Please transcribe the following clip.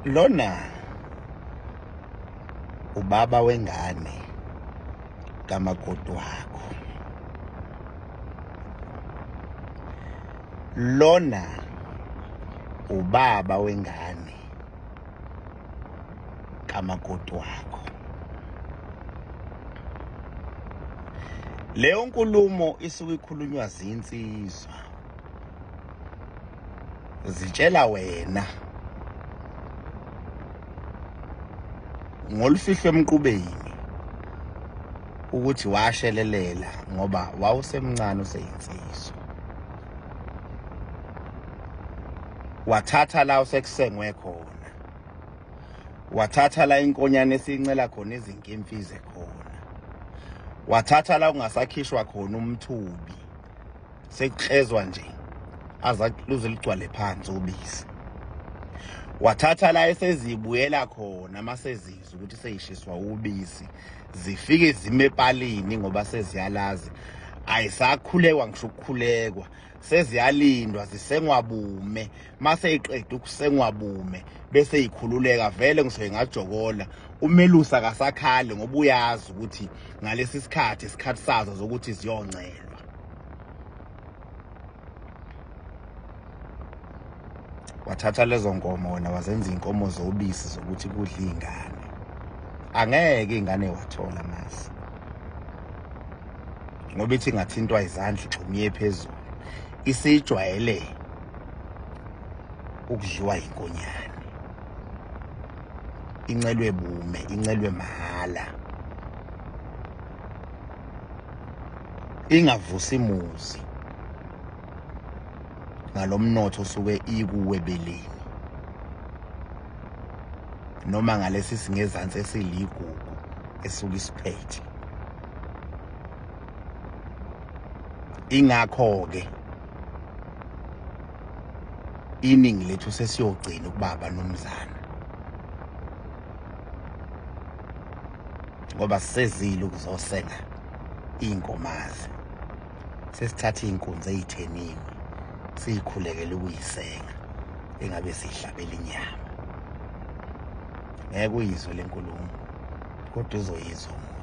Lona ubaba wengane kamakoti wakho. Lona ubaba wengane kamakoti wakho. Leyo nkulumo isuke ikhulunywa zinsizwa. Zitshela wena ngolufihlwe emqubeni ukuthi washelelela ngoba wawusemncane useyinsizwa. Wathatha la usekusengwe khona. Wathatha la inkonyane esincela khona izinkimfize khona. Wathatha la ungasakhishwa khona umthubi. Sekuklezwa nje aza luze ligcwale phansi ubisi. Wathatha la esezibuyela khona masezizwa ukuthi seyishiswa ubisi, zifike zime epalini ngoba seziyalazi. Ayisakhulekwa ngisho ukukhulekwa, seziyalindwa zisengwa bume. Mase iqeda ukusengwa bume bese ikhululeka vele ngisuke ngajokola. Umelusi akasakhali ngoba uyazi ukuthi ngalesi sikhathi isikhathi sazo zokuthi ziyoncelwa. Wathatha lezo nkomo wena wazenza inkomo zobisi zokuthi kudle ingane. Angeke ingane wathola masi ngoba ithi ingathintwa izandla igxumiye phezulu, isijwayele ukudliwa inkonyane, incelwe bume, incelwe mahhala, ingavusi imuzi ngalomnotho osuke ikuwe beleni noma ngalesi singezansi esiligugu esuke isiphethe. Ingakho ke iningi lethu sesiyogcina ukuba abanumzana ngoba sisezile ukuzosenga iy'nkomazi, sesithatha iy'nkunzi ey'thenini siyikhulekele ukuyisenga engabe siyihlabela inyama. Ngeke uyizwe le nkulumo kodwa uzoyizwa omunye.